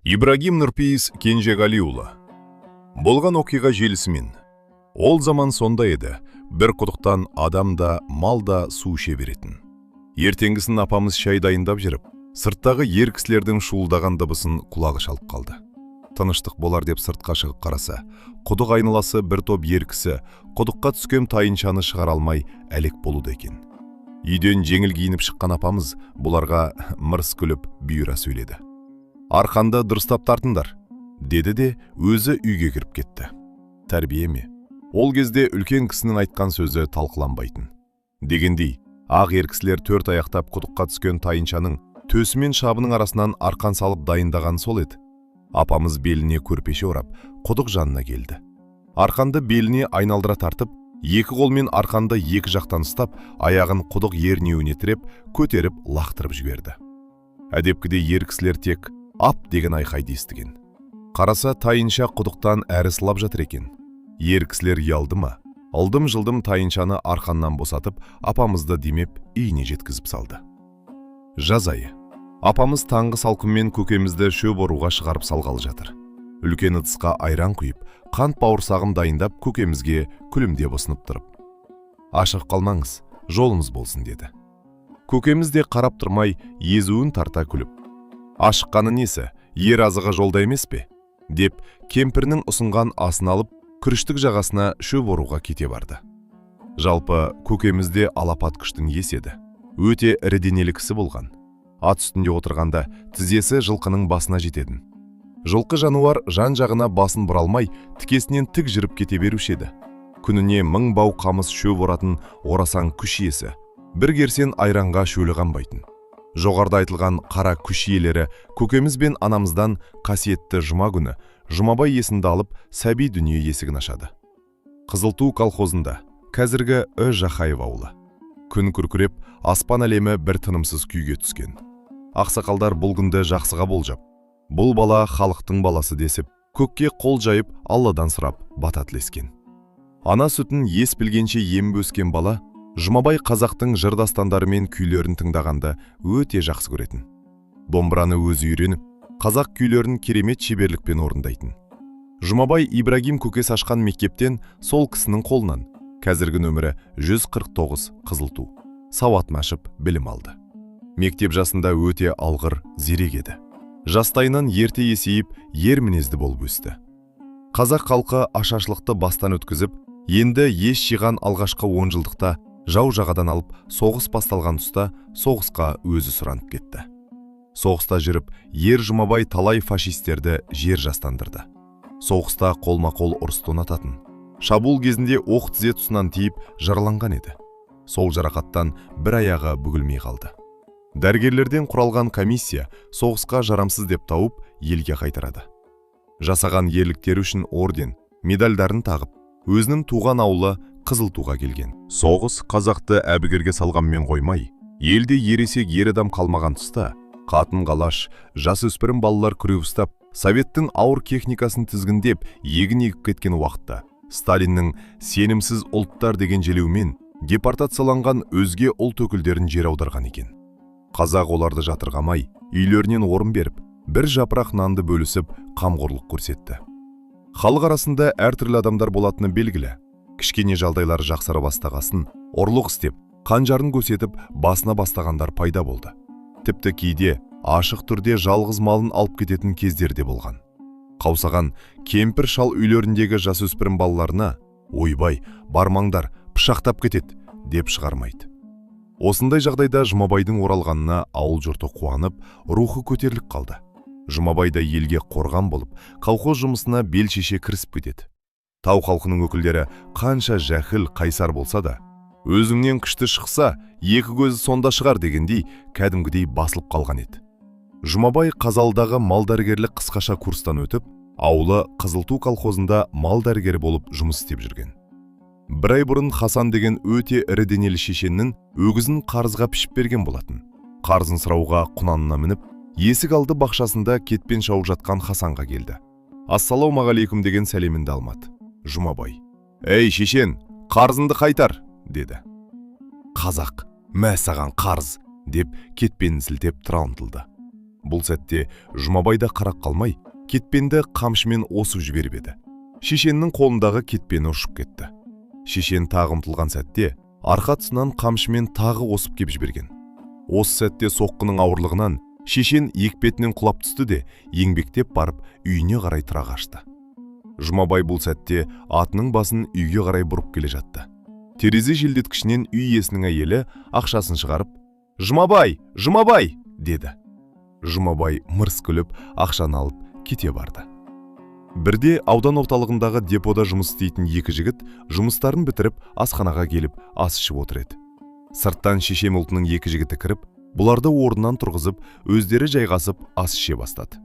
Ибрагим Нұрпейіс Кенжеғалиұлы. Болған оқиға желісімен. Ол заман сондай еді, бір құдықтан адам да, мал да су іше беретін. Ертеңгісін апамыз шай дайындап жүріп, сырттағы ер кісілердің шуылдаған дыбысын құлағы шалып қалды. Тыныштық болар деп сыртқа шығып қараса, құдық айналасы бір топ ер кісі құдыққа түскен тайыншаны шығара алмай әлек болуда екен. Үйден жеңіл киініп шыққан апамыз бұларға мырс күліп бұйыра сөйледі. «Арқанды дұрыстап тартыңдар», – деді де өзі үйге кіріп кетті. Тәрбие ме? Ол кезде үлкен кісінің айтқан сөзі талқыланбайтын. Дегендей, ақ ер кісілер төрт аяқтап құдыққа түскен тайыншаның төсі мен шабының арасынан арқан салып дайындаған сол еді. Апамыз беліне көрпеше орап, құдық жанына келді. Арқанды беліне айналдыра тартып, екі қолмен арқанды екі жақтан ұстап, аяғын құдық ернеуіне тіреп, көтеріп лақтырып жіберді. Әдепкіде ер кісілер тек «ап» деген айқайды естіген. Қараса, тайынша құдықтан әрі сылап жатыр екен. Ер кісілер ұялды ма? Ылдым-жылдым тайыншаны арқаннан босатып, апамызды демеп үйіне жеткізіп салды. Жаз айы. Апамыз таңғы салқынмен көкемізді шөп оруға шығарып салғалы жатыр. Үлкен ыдысқа айран құйып, қант бауырсағын дайындап, көкемізге күлімдеп ұсынып тұрып: «Ашығып қалмаңыз, жолыңыз болсын», – деді. Көкеміз де қарап тұрмай, езуін тарта күліп: «Ашыққаны несі, ер азығы жолда емес пе?» – деп, кемпірінің ұсынған асын алып, күріштік жағасына шөп оруға кете барды. Жалпы, көкеміз де алапат күштің иесі еді. Өте ірі денелі кісі болған. Ат үстінде отырғанда тізесі жылқының басына жететін. Жылқы жануар жан жағына басын бұра алмай, тікесінен тік жүріп кете беруші еді. Күніне 1000 бау қамыс шөп оратын орасан күш иесі, бір керсен айранға шөлі қанбайтын. Жоғарыда айтылған қара күш иелері көкеміз бен анамыздан қасиетті жұма күні Жұмабай есімді алып, сәби дүние есігін ашады. Қызылту колхозында, қазіргі Ү Жахаев ауылы. Күн күркіреп, аспан әлемі бір тынымсыз күйге түскен. Ақсақалдар бұл күнді жақсыға болжап, «бұл бала халықтың баласы» десіп, көкке қол жайып, Алладан сұрап, бата тілескен. Ана сүтін ес білгенше еміп өскен бала Жұмабай қазақтың жыр дастандары мен күйлерін тыңдағанды өте жақсы көретін. Домбыраны өзі үйреніп, қазақ күйлерін керемет шеберлікпен орындайтын. Жұмабай Ибрагим көкесі ашқан мектептен, сол кісінің қолынан, қазіргі нөмірі 149 Қызылту, сауатын ашып, білім алды. Мектеп жасында өте алғыр, зерек еді. Жастайынан ерте есейіп, ер мінезді болып өсті. Қазақ халқы ашаршылықты бастан өткізіп, енді ес жиған алғашқы 10 жылдықта жау жағадан алып, соғыс басталған тұста соғысқа өзі сұранып кетті. Соғыста жүріп, ер Жұмабай талай фашистерді жер жастандырды. Соғыста қолма-қол ұрысты ұнататын. Шабуыл кезінде оқ тізе тұсынан тиіп, жараланған еді. Сол жарақаттан бір аяғы бүгілмей қалды. Дәрігерлерден құралған комиссия соғысқа жарамсыз деп тауып, елге қайтарады. Жасаған ерліктері үшін орден, медальдарын тағып, өзінің туған ауылы Қызылтуға келген. Соғыс қазақты әбігерге салғанмен қоймай, елде ересек ер адам қалмаған тұста қатын қалаш, жасөспірім балалар күрек ұстап, советтің ауыр техникасын тізгіндеп, егін егіп кеткен уақытта Сталиннің «сенімсіз ұлттар» деген желеумен депортацияланған өзге ұлт өкілдерін жер аударған екен. Қазақ оларды жатырғамай, үйлерінен орын беріп, бір жапырақ нанды бөлісіп, қамқорлық көрсетті. Халық арасында әртүрлі адамдар болатыны белгілі. Кішкене жағдайлары жақсара бастағасын, ұрлық істеп, қанжарын көрсетіп, басына бастағандар пайда болды. Тіпті кейде ашық түрде жалғыз малын алып кететін кездер де болған. Қаусаған кемпір шал үйлеріндегі жасөспірім балаларына: «Ойбай, бармаңдар, пышақтап кетеді», – деп шығармайды. Осындай жағдайда Жұмабайдың оралғанына ауыл жұрты қуанып, рухы көтеріліп қалды. Жұмабай да елге қорған болып, колхоз жұмысына бел шеше кірісіп кетеді. Тау халқының өкілдері қанша жәһіл, қайсар болса да, өзіңнен күшті шықса, екі көзі сонда шығар дегендей, кәдімгідей басылып қалған еді. Жұмабай Қазалыдағы мал дәрігерлік қысқаша курстан өтіп, ауылы Қызылту колхозында мал дәрігері болып жұмыс істеп жүрген. Бір ай бұрын Хасан деген өте ірі денелі шешеннің өгізін қарызға пішіп берген болатын. Қарызын сұрауға құнанына мініп, есік алды бақшасында кетпен шауып жатқан Хасанға келді. «Ассалаумағалейкум» деген сәлемін де алмады Жұмабай. «Ей, шешен, қарызыңды қайтар», – деді. Қазақ: «Мә саған қарыз», – деп, кетпенін сілтеп тұра ұмтылды. Бұл сәтте Жұмабай да қарап қалмай, кетпенді қамшымен осып жіберіп еді. Шешеннің қолындағы кетпені ұшып кетті. Шешен тағы ұмтылған сәтте арқа тұсынан қамшымен тағы осып кеп жіберген. Осы сәтте соққының ауырлығынан шешен екпетінен құлап түсті де, еңбектеп барып үйіне қарай тұра қашты. Жұмабай бұл сәтте атының басын үйге қарай бұрып келе жатты. Терезе желдеткішінен үй иесінің әйелі ақшасын шығарып, «Жұмабай, Жұмабай!» деді. Жұмабай мырс күліп, ақшаны алып кете барды. Бірде аудан орталығындағы депода жұмыс істейтін екі жігіт жұмыстарын бітіріп, асханаға келіп, ас ішіп отыр еді. Сырттан шешен ұлтының екі жігіті кіріп, бұларды орнынан тұрғызып, өздері жайғасып ас іше бастады.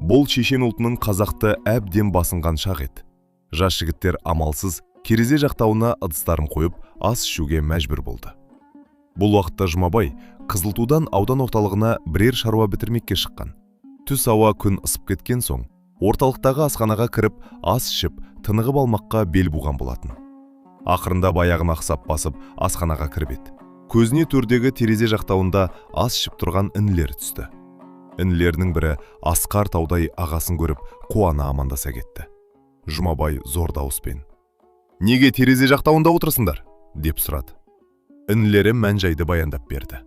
Бұл шешен ұлтының қазақты әбден басынған шақ еді. Жас жігіттер амалсыз терезе жақтауына ыдыстарын қойып, ас ішуге мәжбүр болды. Бұл уақытта Жұмабай Қызылтудан аудан орталығына бірер шаруа бітірмекке шыққан. Түс ауа күн ысып кеткен соң, орталықтағы асханаға кіріп, ас ішіп, тынығып алмаққа бел буған болатын. Ақырында баяғын ақсап басып, асханаға кіріп еді. Көзіне төрдегі терезе жақтауында ас ішіп тұрған інілері түсті. Інілерінің бірі асқар таудай ағасын көріп, қуана амандаса кетті. Жұмабай зор дауыспен: «Неге терезе жақтауында отырсыңдар?» деп сұрады. Інілері мән-жайды баяндап берді.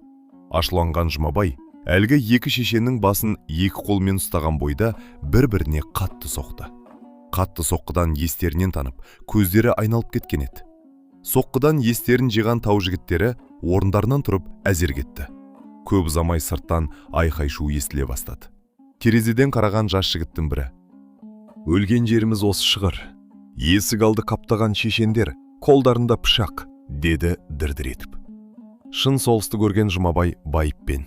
Ашуланған Жұмабай әлгі екі шешеннің басын екі қолмен ұстаған бойда бір-біріне қатты соқты. Қатты соққыдан естерінен танып, көздері айналып кеткен еді. Соққыдан естерін жиған тау жігіттері орындарынан тұрып әзер кетті. Көп ұзамай сырттан айқай-шу естіле бастады. Терезеден қараған жас жігіттің бірі: «Өлген жеріміз осы шығар. Есік алды қаптаған шешендер, қолдарында пышақ», деді дір-дір етіп. Шын соғысты көрген Жұмабай байыппен: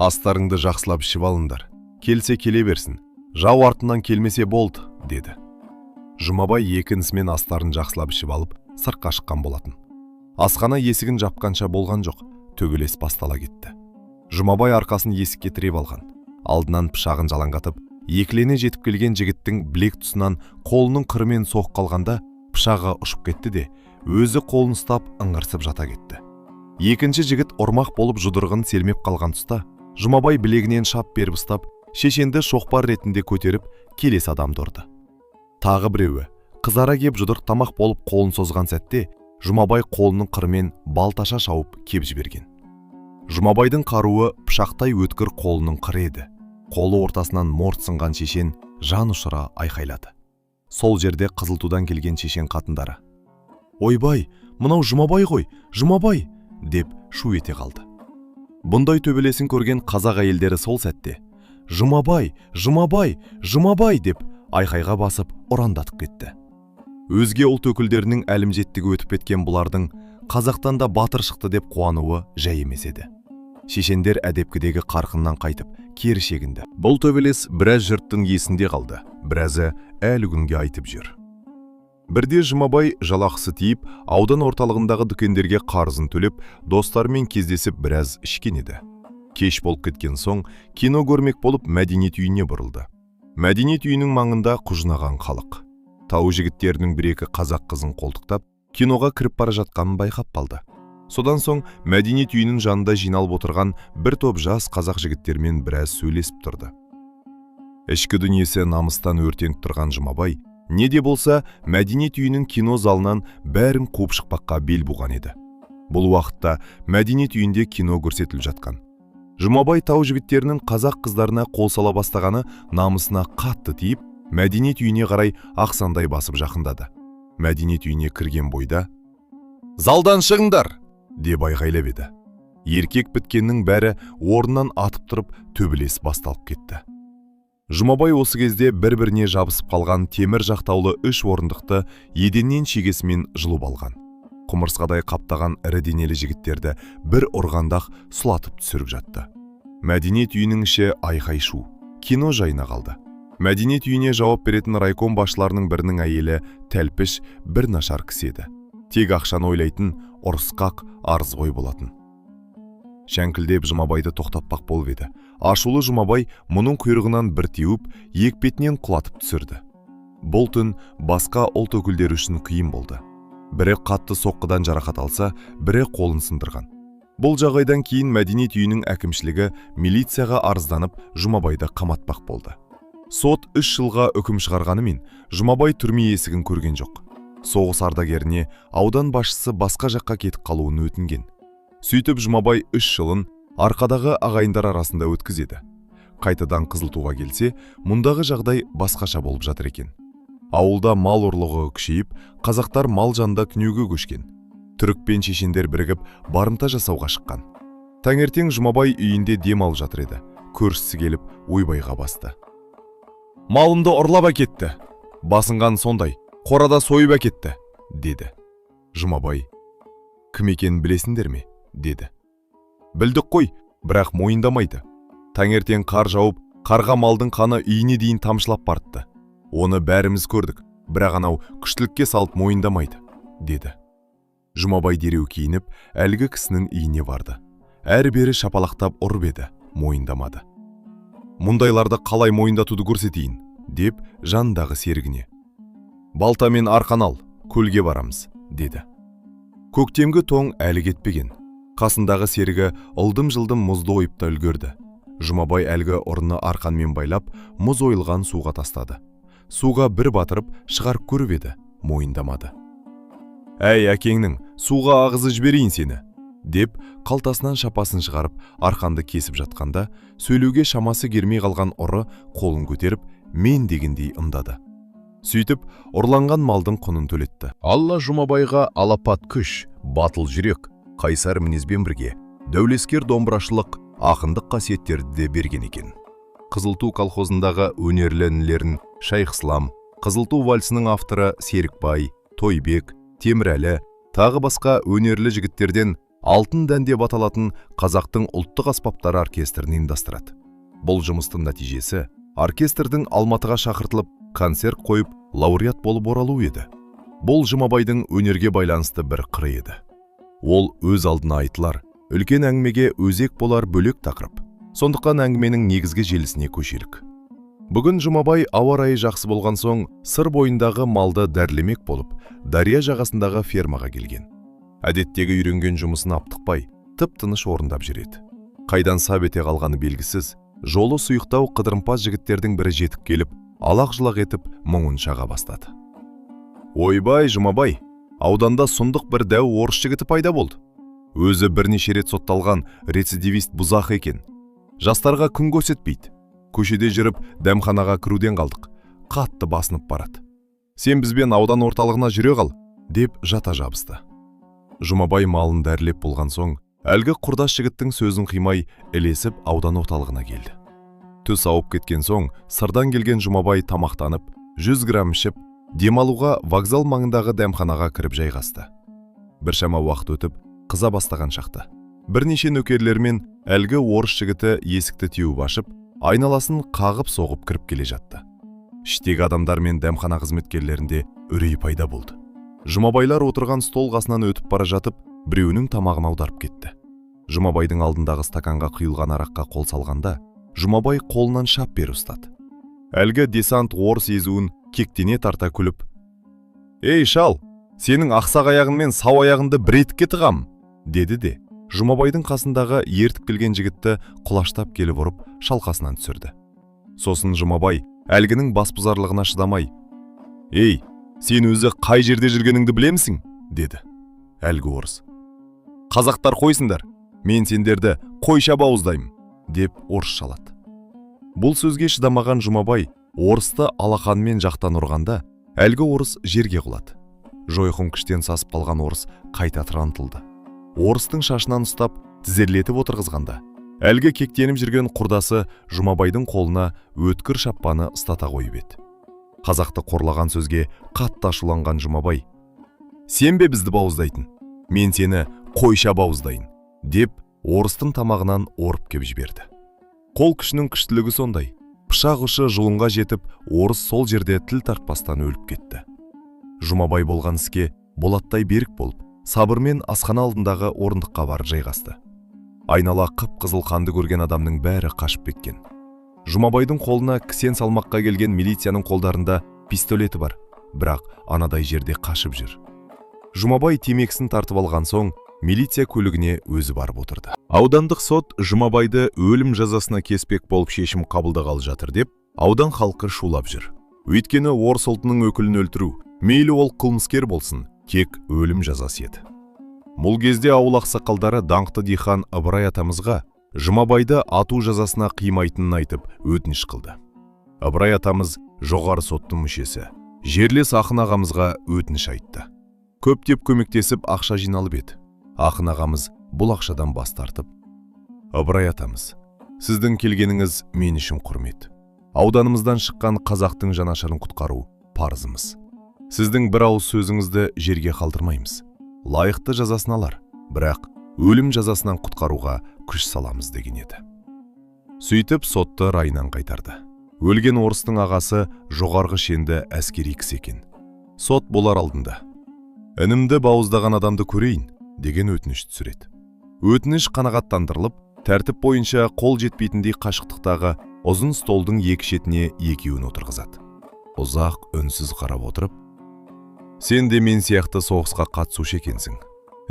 «Астарыңды жақсылап ішіп алыңдар. Келсе келе берсін. Жау артынан келмесе болды», деді. Жұмабай екі інісімен астарын жақсылап ішіп алып, сыртқа шыққан болатын. Асхана есігін жапқанша болған жоқ, төбелес бастала кетті. Жұмабай арқасын есікке тіреп алған. Алдынан пышағын жалаңдатып, екілене жетіп келген жігіттің білек тұсынан қолының қырымен соққы алғанда, пышағы ұшып кетті де, өзі қолын ұстап ыңырсып жата кетті. Екінші жігіт ұрмақ болып жұдырығын сермеп қалған тұста, Жұмабай білегінен шап беріп ұстап, шешенді шоқпар ретінде көтеріп, келесі адамды ұрды. Тағы біреуі қызара кеп жұдырықтамақ болып қолын созған сәтте, Жұмабай қолының қырымен балташа шауып кеп жіберген. Жұмабайдың қаруы пышақтай өткір қолының қыры еді. Қолы ортасынан морт сынған шешен жан ұшыра айқайлады. Сол жерде Қызылтудан келген шешен қатындары: «Ойбай, мынау Жұмабай ғой, Жұмабай!» деп шу ете қалды. Бұндай төбелесін көрген қазақ әйелдері сол сәтте: «Жұмабай, Жұмабай, Жұмабай!» деп айқайға басып ұрандатып кетті. Өзге ұлт өкілдерінің әлімжеттігі өтіп кеткен бұлардың қазақтан да батыр шықты деп қуануы жай емес еді. Шешендер әдепкідегі қарқыннан қайтып, кері шегінді. Бұл төбелес біраз жұрттың есінде қалды, біразы әлі күнге айтып жүр. Бірде Жұмабай жалақысы тиіп, аудан орталығындағы дүкендерге қарызын төлеп, достарымен кездесіп біраз ішкен еді. Кеш болып кеткен соң, кино көрмек болып мәдениет үйіне бұрылды. Мәдениет үйінің маңында құжынаған халық. Тау жігіттерінің бір-екі қазақ қызын қолтықтап, киноға кіріп бара жатқанын байқап қалды. Содан соң мәдениет үйінің жанында жиналып отырған бір топ жас қазақ жігіттермен біраз сөйлесіп тұрды. Ішкі дүниесі намыстан өртеніп тұрған Жұмабай, не де болса, мәдениет үйінің кино залынан бәрін қуып шықпаққа бел буған еді. Бұл уақытта мәдениет үйінде кино көрсетіліп жатқан. Жұмабай тау жігіттерінің қазақ қыздарына қол сала бастағаны намысына қатты тиіп, мәдениет үйіне қарай ақсаңдай басып жақындады. Мәдениет үйіне кірген бойда: «Залдан шығыңдар!» деп айғайлап еді. Еркек біткеннің бәрі орнынан атып тұрып, төбелес басталып кетті. Жұмабай осы кезде бір-біріне жабысып қалған темір жақтаулы үш орындықты еденнен шегесімен жұлып алған. Құмырсқадай қаптаған ірі денелі жігіттерді бір ұрғанда-ақ сұлатып түсіріп жатты. Мәдениет үйінің іші айқай-шу, кино жайына қалды. Мәдениет үйіне жауап беретін райком басшыларының бірінің әйелі тәлпіш бір нашар кісі еді. Тек ақшаны ойлайтын, ұрысқақ, арызғой болатын. Шәңкілдеп Жұмабайды тоқтатпақ болып еді. Ашулы Жұмабай мұның құйрығынан бір теуіп, екпетінен құлатып түсірді. Бұл түн басқа ұлт өкілдері үшін қиын болды. Бірі қатты соққыдан жарақат алса, бірі қолын сындырған. Бұл жағдайдан кейін мәдениет үйінің әкімшілігі милицияға арызданып, Жұмабайды қаматпақ болды. Сот 3 жылға үкім шығарғанымен, Жұмабай түрме есігін көрген жоқ. Соғыс ардагеріне аудан басшысы басқа жаққа кетіп қалуын өтінген. Сөйтіп, Жұмабай 3 жылын арқадағы ағайындар арасында өткізеді. Қайтадан Қызылтуға келсе, мұндағы жағдай басқаша болып жатыр екен. Ауылда мал ұрлығы күшейіп, қазақтар мал жанында түнеуге көшкен. Түрік пен шешендер бірігіп, барымта жасауға шыққан. Таңертең Жұмабай үйінде дем алып жатыр еді, көршісі келіп, ойбайға басты: «Малымды ұрлап әкетті, басынған сондай, қорада сойып әкетті», – деді. Жұмабай: «Кім екенін білесіңдер ме?» – деді. «Білдік қой, бірақ мойындамайды. Таңертең қар жауып, қарға малдың қаны үйіне дейін тамшылап барыпты. Оны бәріміз көрдік, бірақ анау күштілікке салып мойындамайды», – деді. Жұмабай дереу киініп, әлгі кісінің үйіне барды. Әрі бері шапалақтап ұрып еді, мойындамады. «Мұндайларды қалай мойындатуды көрсетейін», – деп, жанындағы серігіне: «Балта мен арқан ал, көлге барамыз», – деді. Көктемгі тоң әлі кетпеген. Қасындағы серігі ылдым-жылдым мұзды ойып та үлгерді. Жұмабай әлгі ұрыны арқанмен байлап, мұз ойылған суға тастады. Суға бір батырып шығарып көріп еді, мойындамады. «Әй, әкеңнің суға ағызып жіберейін сені», – деп, қалтасынан шапасын шығарып, арқанды кесіп жатқанда, сөйлеуге шамасы келмей қалған ұры қолын көтеріп, «мен» дегендей ымдады. Сөйтіп, ұрланған малдың құнын төлетті. Алла Жұмабайға алапат күш, батыл жүрек, қайсар мінезбен бірге дәулескер домбырашылық, ақындық қасиеттерді де берген екен. Қызылту колхозындағы өнерлі інілерін Шайхислам, Қызылту вальсінің авторы Серікбай, Тойбек, Темірәлі, тағы басқа өнерлі жігіттерден «Алтын дән» деп аталатын қазақтың ұлттық аспаптары оркестрін ұйымдастырады. Бұл жұмыстың нәтижесі оркестрдің Алматыға шақыртылып, концерт қойып, лауреат болып оралуы еді. Бұл Жұмабайдың өнерге байланысты бір қыры еді. Ол өз алдына айтылар, үлкен әңгімеге өзек болар бөлек тақырып. Сондықтан әңгіменің негізгі желісіне көшелік. Бүгін Жұмабай ауа райы жақсы болған соң, Сыр бойындағы малды дәрілемек болып, дария жағасындағы фермаға келген. Әдеттегі үйренген жұмысын аптықпай, тып-тыныш орындап жүреді. Қайдан сап ете қалғаны белгісіз, жолы сұйықтау қыдырымпаз жігіттердің бірі жетіп келіп, алақ-жұлақ етіп мұңын шаға бастады: «Ойбай, Жұмабай, ауданда сұмдық бір дәу орыс жігіті пайда болды. Өзі бірнеше рет сотталған рецидивист бұзақы екен. Жастарға күн көрсетпейді. Көшеде жүріп, дәмханаға кіруден қалдық. Қатты басынып барады. Сен бізбен аудан орталығына жүре қал», – деп жата жабысты. Жұмабай малын дәрілеп болған соң, әлгі құрдас жігіттің сөзін қимай, ілесіп аудан орталығына келді. Түс ауып кеткен соң, Сырдан келген Жұмабай тамақтанып, 100 грамм ішіп, демалуға вокзал маңындағы дәмханаға кіріп жайғасты. Біршама уақыт өтіп, қыза бастаған шақты. Бірнеше нөкерлермен әлгі орыс жігіті есікті теуіп ашып, айналасын қағып соғып кіріп келе жатты. Іштегі адамдар мен дәмхана қызметкерлерінде үрей пайда болды. Жұмабайлар отырған стол қасынан өтіп бара жатып, біреуінің тамағын аударып кетті. Жұмабайдың алдындағы стаканға құйылған араққа қол салғанда, Жұмабай қолынан шап беріп ұстады. Әлгі десант орыс езуін кектене тарта күліп: «Ей, шал, сенің ақсақ аяғың мен сау аяғыңды бір етікке тығам», – деді де, Жұмабайдың қасындағы ертіп келген жігітті құлаштап келіп ұрып, шалқасынан түсірді. Сосын Жұмабай әлгінің басбұзарлығына шыдамай: «Ей, сен өзі қай жерде жүргеніңді білемісің?» – деді. Әлгі орыс: «Қазақтар қойсыңдар, мен сендерді қойша бауыздаймын», – деп орысшалады. Бұл сөзге шыдамаған Жұмабай орысты алақанымен жақтан ұрғанда, әлгі орыс жерге құлады. Жойқын күштен сасып қалған орыс қайта тұра ұмтылды. Орыстың шашынан ұстап, тізерлетіп отырғызғанда, әлгі кектеніп жүрген құрдасы Жұмабайдың қолына өткір шаппаны ұстата қойып еді. Қазақты қорлаған сөзге қатты ашуланған Жұмабай: «Сен бе бізді бауыздайтын? Мен сені қойша бауыздайын», – деп, орыстың тамағынан орып кеп жіберді. Қол күшінің күштілігі сондай, пышақ ұшы жұлынға жетіп, орыс сол жерде тіл тартпастан өліп кетті. Жұмабай болған іске болаттай берік болып, сабырмен асхана алдындағы орындыққа барып жайғасты. Айнала қып-қызыл қанды көрген адамның бәрі қашып кеткен. Жұмабайдың қолына кісен салмаққа келген милицияның қолдарында пистолеті бар, бірақ анадай жерде қашып жүр. Жұмабай темекісін тартып алған соң, Милиция көлігіне өзі барып отырды. Аудандық сот Жұмабайды өлім жазасына кеспек болып шешім қабылдағалы жатыр деп, аудан халқы шулап жүр. Өйткені орыс ұлтының өкілін өлтіру, мейлі ол қылмыскер болсын, тек өлім жазасы еді. Бұл кезде ауыл ақсақалдары даңқты дихан Ыбырай атамызға Жұмабайды ату жазасына қимайтынын айтып өтініш қылды. Ыбырай атамыз жоғары соттың мүшесі, жерлес ақын ағамызға өтініш айтты. Көптеп көмектесіп ақша жиналып еді. Ақын ағамыз бұл ақшадан бас тартып, «Ыбырай атамыз, сіздің келгеніңіз мен үшін құрмет. Ауданымыздан шыққан қазақтың жанашырын құтқару парызымыз. Сіздің бір ауыз сөзіңізді жерге қалдырмаймыз. Лайықты жазасын алар, бірақ өлім жазасынан құтқаруға күш саламыз» деген еді. Сөйтіп сотты райынан қайтарды. Өлген орыстың ағасы жоғарғы шенді әскери кісі екен. Сот болар алдында «Інімді бауыздаған адамды көрейін» деген өтініш түсіреді. Өтініш қанағаттандырылып, тәртіп бойынша қол жетпейтіндей қашықтықтағы ұзын столдың екі шетіне екеуін отырғызады. Ұзақ үнсіз қарап отырып, «Сен де мен сияқты соғысқа қатысушы екенсің.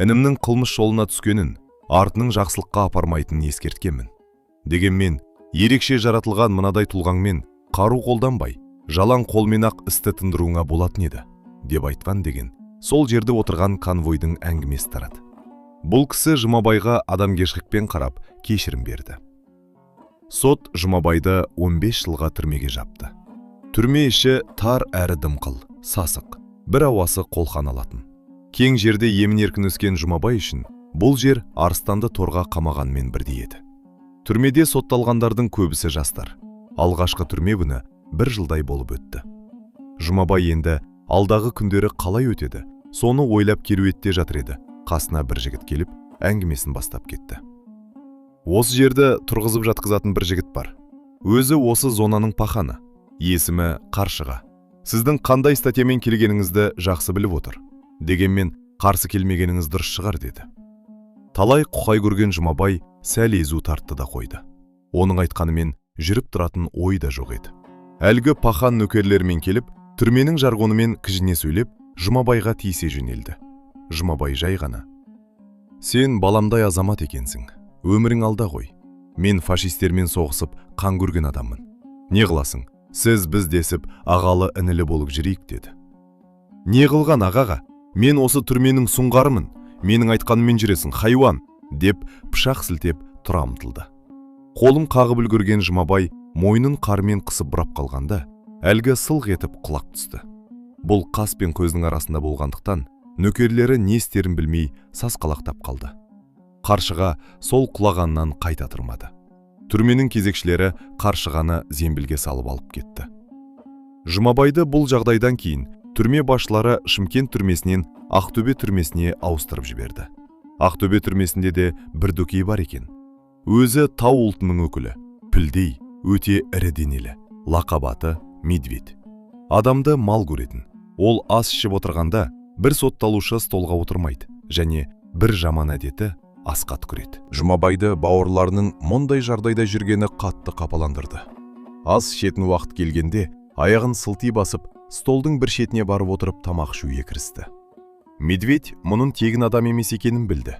Інімнің қылмыс жолына түскенін, артының жақсылыққа апармайтынын ескерткенмін. Дегенмен, ерекше жаратылған мынадай тұлғаңмен қару қолданбай, жалаң қолмен-ақ істі тындыруыңа болатын еді», деп айтқан деген сол жерде отырған конвойдың әңгімесі тарады. Бұл кісі Жұмабайға адамгершілікпен қарап, кешірім берді. Сот Жұмабайды 15 жылға түрмеге жапты. Түрме іші тар әрі дымқыл, сасық, бір ауасы қолқан алатын. Кең жерде емін-еркін өскен Жұмабай үшін бұл жер арыстанды торға қамағанмен бірдей еді. Түрмеде сотталғандардың көбісі жастар. Алғашқы түрме күні бір жылдай болып өтті. Жұмабай енді алдағы күндері қалай өтеді, соны ойлап керуетте жатыр еді. Қасына бір жігіт келіп, әңгімесін бастап кетті. Осы жерді тұрғызып жатқызатын бір жігіт бар. Өзі осы зонаның паханы. Есімі Қаршыға. Сіздің қандай статьямен келгеніңізді жақсы біліп отыр. Дегенмен қарсы келмегеніңіз дұрыс шығар деді. Талай құқай көрген Жұмабай сәл езу тартты да қойды. Оның айтқанымен жүріп тұратын ой да жоқ еді. Әлгі пахан нөкерлерімен келіп, түрменің жаргонымен кіжіне сөйлеп, Жұмабайға тиісе жөнелді. Жұмабай жай ғана: «Сен баламдай азамат екенсің. Өмірің алда ғой. Мен фашистермен соғысып қан көрген адаммын. Не қыласың? Сіз біз десіп ағалы інілі болып жүрейік» деді. «Не қылған ағаға? Мен осы түрменің сұңғарымын. Менің айтқаныммен жүресің, хайуан!» деп пышақ сілтеп тұра ұмтылды. Қолын қағып үлгерген Жұмабай мойнын қармен қысып бұрап қалғанда, әлгі сылқ етіп құлап түсті. Бұл қас пен көздің арасында болғандықтан, нөкерлері не істерін білмей сасқалақтап қалды. Қаршыға сол құлағаннан қайта тұрмады. Түрменің кезекшілері Қаршығаны зембілге салып алып кетті. Жұмабайды бұл жағдайдан кейін түрме басшылары Шымкент түрмесінен Ақтөбе түрмесіне ауыстырып жіберді. Ақтөбе түрмесінде де бір дөкей бар екен. Өзі тау ұлтының өкілі, пілдей, өте ірі денелі, лақап аты Медведь. Адамды мал көретін. Ол ас ішіп отырғанда бір сотталушы столға отырмайды және бір жаман әдеті асқа түкіреді. Жұмабайды бауырларының мұндай жағдайда жүргені қатты қапаландырды. Ас ішетін уақыт келгенде аяғын сылти басып, столдың бір шетіне барып отырып тамақ ішуге кірісті. Медведь мұның тегін адам емес екенін білді.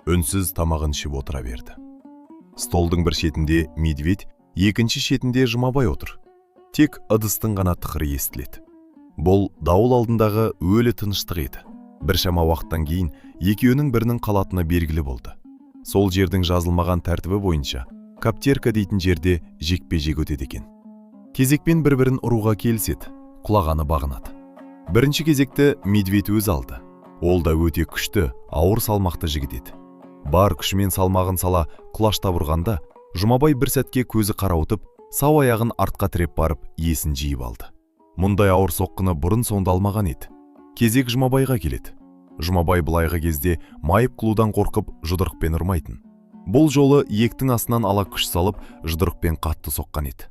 Үнсіз тамағын ішіп отыра берді. Столдың бір шетінде Медведь, екінші шетінде Жұмабай отыр. Тек ыдыстың ғана тықыры естіледі. Бұл дауыл алдындағы өлі тыныштық еді. Біршама уақыттан кейін екеуінің бірінің қалатыны белгілі болды. Сол жердің жазылмаған тәртібі бойынша каптерка дейтін жерде жекпе-жек өтеді екен. Кезекпен бір-бірін ұруға келіседі, құлағаны бағынады. Бірінші кезекті Медведь өзі алды. Ол да өте күшті, ауыр салмақты жігіт еді. Бар күшімен салмағын сала құлаштап ұрғанда, Жұмабай бір сәтке көзі қарауытып, сау аяғын артқа тіреп барып, есін жиып алды. Мұндай ауыр соққыны бұрын соңды алмаған еді. Кезек Жұмабайға келеді. Жұмабай былайғы кезде майып қылудан қорқып, жұдырықпен ұрмайтын. Бұл жолы иектің астынан ала күш салып, жұдырықпен қатты соққан еді.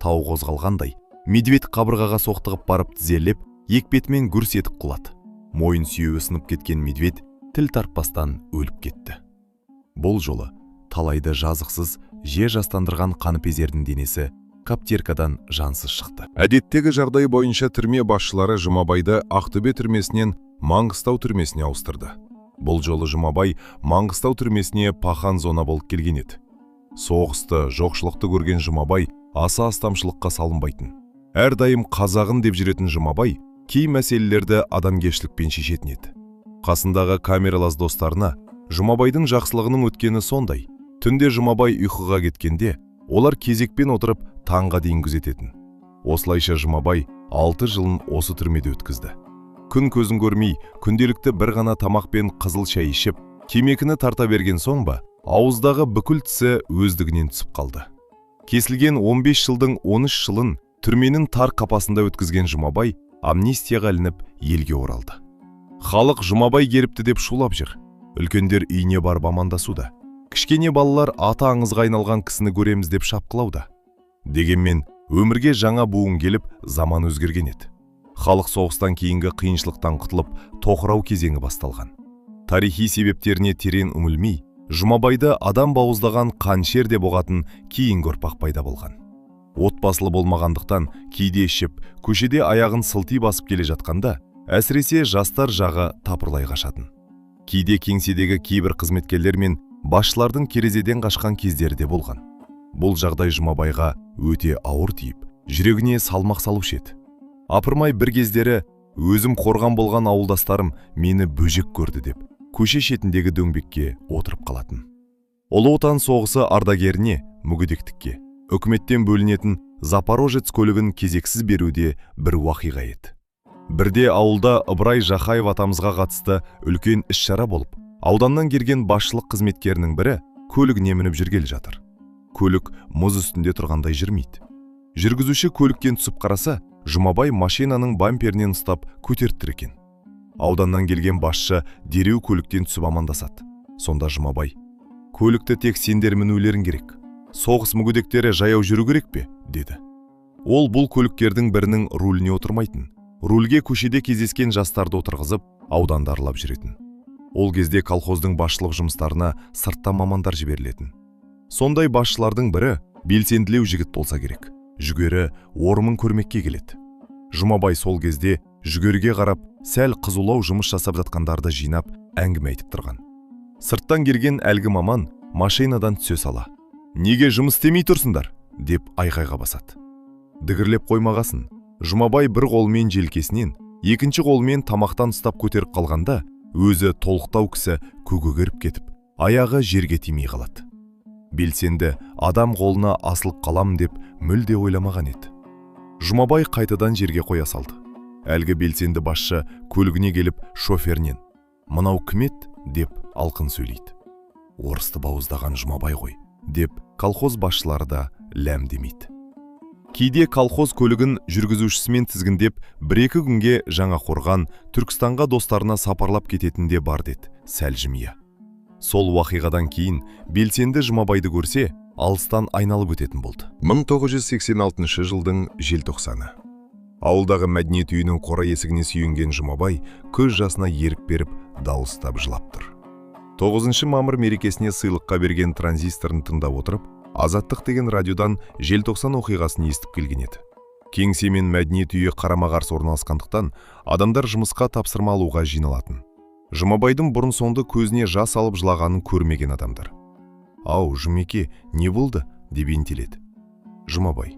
Тау қозғалғандай, Медведь қабырғаға соқтығып барып тізерлеп, екпетімен гүрс етіп құлады. Мойын сүйегі сынып кеткен Медведь тіл тартпастан өліп кетті. Бұл жолы талайды жазықсыз жер жастандырған қаныпезердің денесі каптеркадан жансыз шықты. Әдеттегі жағдай бойынша түрме басшылары Жұмабайды Ақтөбе түрмесінен Маңғыстау түрмесіне ауыстырды. Бұл жолы Жұмабай Маңғыстау түрмесіне пахан зона болып келген еді. Соғысты, жоқшылықты көрген Жұмабай аса астамшылыққа салынбайтын. Әрдайым қазағын деп жүретін Жұмабай кей мәселелерді адамгершілікпен шешетін еді. Қасындағы камералас достарына Жұмабайдың жақсылығының өткені сондай. Түнде Жұмабай ұйқыға кеткенде, олар кезекпен отырып таңға дейін күзететін. Осылайша Жұмабай 6 жылын осы түрмеде өткізді. Күн көзін көрмей, күнделікті бір ғана тамақ пен қызыл шай ішіп, темекіні тарта берген соң ба, ауыздағы бүкіл тісі өздігінен түсіп қалды. Кесілген 15 жылдың 13 жылын түрменің тар қапасында өткізген Жұмабай амнистияға ілініп елге оралды. Халық Жұмабай келіпті деп шулап жүр. Үлкендер үйіне барып амандасуда. Кішкене балалар аты аңызға айналған кісіні көреміз деп шапқылауда. Дегенмен өмірге жаңа буын келіп, заман өзгерген еді. Халық соғыстан кейінгі қиыншылықтан құтылып, тоқырау кезеңі басталған. Тарихи себептеріне терең үңілмей, Жұмабайды адам бауыздаған қаншер деп ұғатын кейінгі ұрпақ пайда болған. Отбасылы болмағандықтан кейде ішіп, көшеде аяғын сылти басып келе жатқанда, әсіресе жастар жағы тапырлай қашатын. Кейде кеңседегі кейбір қызметкерлер мен басшылардың керезеден қашқан кездері де болған. Бұл жағдай Жұмабайға өте ауыр тиіп, жүрегіне салмақ салушы еді. Апырмай, бір кездері өзім қорған болған ауылдастарым мені бөжек көрді деп, көше шетіндегі дөңбекке отырып қалатын. Ұлы Отан соғысы ардагеріне, мүгедектікке, үкіметтен бөлінетін Запорожец көлігін кезексіз беруде бір уақиға еді. Бірде ауылда Ыбырай Жақаев атамызға қатысты үлкен іс-шара болып, ауданнан келген басшылық қызметкерінің бірі көлігіне мініп жүргелі жатыр. Көлік мұз үстінде тұрғандай жүрмейді. Жүргізуші көліктен түсіп қараса, Жұмабай машинаның бамперінен ұстап көтеріп екен. Ауданнан келген басшы дереу көліктен түсіп амандасады. Сонда Жұмабай: «Көлікті тек сендер мінулерің керек. Соғыс мүгедектері жаяу жүру керек пе?» – деді. Ол бұл көліктердің бірінің руліне отырмайтын. Рульге көшеде кездескен жастарды отырғызып, ауданды аралап жүретін. Ол кезде колхоздың басшылық жұмыстарына сырттан мамандар жіберілетін. Сондай басшылардың бірі белсенділеу жігіт болса керек. Жүгері орымын көрмекке келеді. Жұмабай сол кезде жүгеріге қарап, сәл қызулау жұмыс жасап жатқандарды жинап, әңгіме айтып тұрған. Сырттан келген әлгі маман машинадан түсе сала: «Неге жұмыс істемей тұрсыңдар?» – деп айқайға басады. Дігірлеп қоймағасын, Жұмабай бір қолымен желкесінен, екінші қолымен тамақтан ұстап көтеріп қалғанда, өзі толықтау кісі көгеріп кетіп, аяғы жерге тимей қалады. Белсенді адам қолына асылып қалам деп мүлде ойламаған еді. Жұмабай қайтадан жерге қоя салды. Әлгі белсенді басшы көлігіне келіп шоферінен: «Мынау кім еді?» – деп алқын сөйлейді. «Орысты бауыздаған Жұмабай ғой», – деп колхоз басшылары да ләм демейді. Кейде колхоз көлігін жүргізушісімен тізгіндеп, бір-екі күнге Жаңақорған, Түркістанға достарына сапарлап кететін де бар деді сәл жымия. Сол уақиғадан кейін белсенді Жұмабайды көрсе, алыстан айналып өтетін болды. 1986 жылдың желтоқсаны. Ауылдағы мәдениет үйінің қора есігіне сүйенген Жұмабай көз жасына ерік беріп, дауыстап жылап тұр. 9 мамыр мерекесіне сыйлыққа берген транзисторын тыңдап отырып, Азаттық деген радиодан желтоқсан оқиғасын естіп келген еді. Кеңсе мен мәдениет үйі қарама-қарсы орналасқандықтан, адамдар жұмысқа тапсырма алуға жиналатын. Жұмабайдың бұрын соңды көзіне жас алып жылағанын көрмеген адамдар: «Ау, Жұмеке, не болды?» – деп ентеледі. Жұмабай: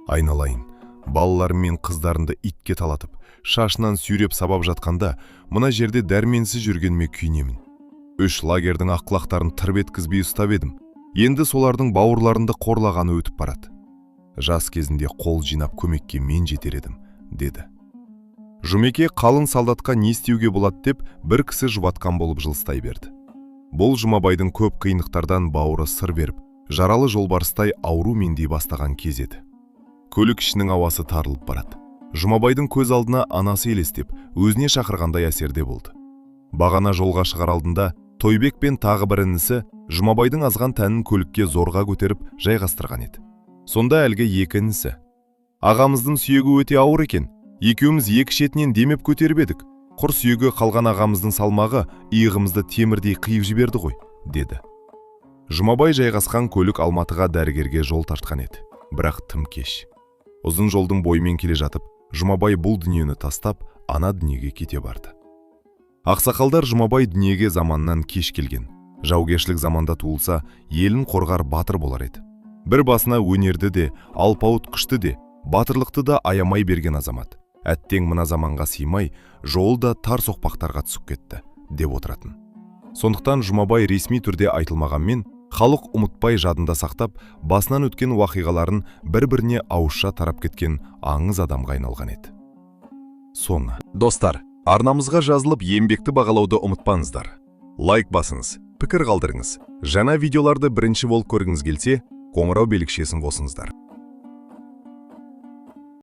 «Айналайын, балаларым мен қыздарымды итке талатып, шашынан сүйреп сабап жатқанда, мына жерде дәрменсіз жүргеніме күйінемін. Үш лагердің аққұлақтарын тырп еткізбей ұстап едім. Енді солардың бауырларымды қорлағаны өтіп барады. Жас кезінде қол жинап көмекке мен жетер едім», – деді. Жұмеке қалың солдатқа не істеуге болады деп бір кісі жұбатқан болып жылыстай берді. Бұл Жұмабайдың көп қиындықтардан бауыры сыр беріп, жаралы жолбарыстай ауру меңдей бастаған кез еді. Көлік ішінің ауасы тарылып барады. Жұмабайдың көз алдына анасы елестеп, өзіне шақырғандай әсерде болды. Бағана жолға шығар алдында Тойбек пен тағы бір інісі Жұмабайдың азған тәнін көлікке зорға көтеріп жайғастырған еді. Сонда әлгі екі інісі: «Ағамыздың сүйегі өте ауыр екен, екеуміз екі шетінен демеп көтеріп едік. Құр сүйегі қалған ағамыздың салмағы иығымызды темірдей қиып жіберді ғой», – деді. Жұмабай жайғасқан көлік Алматыға дәрігерге жол тартқан еді, бірақ тым кеш. Ұзын жолдың бойымен келе жатып, Жұмабай бұл дүниені тастап, ана дүниеге кете барды. Ақсақалдар Жұмабай дүниеге заманнан кеш келген, жаугершілік заманда туылса, елін қорғар батыр болар еді. Бір басына өнерді де, алпауыт күшті де, батырлықты да аямай берген азамат. Әттең, мына заманға сыймай, жолы да тар соқпақтарға түсіп кетті, деп отыратын. Сондықтан Жұмабай ресми түрде айтылмағанмен, халық ұмытпай жадында сақтап, басынан өткен уақиғаларын бір-біріне ауызша тарап кеткен аңыз адамға айналған еді. Соңы. Достар, арнамызға жазылып, еңбекті бағалауды ұмытпаңыздар. Лайк басыңыз, пікір қалдырыңыз. Жаңа видеоларды бірінші болып көргіңіз келсе, қоңырау белгішесін қосыңыздар.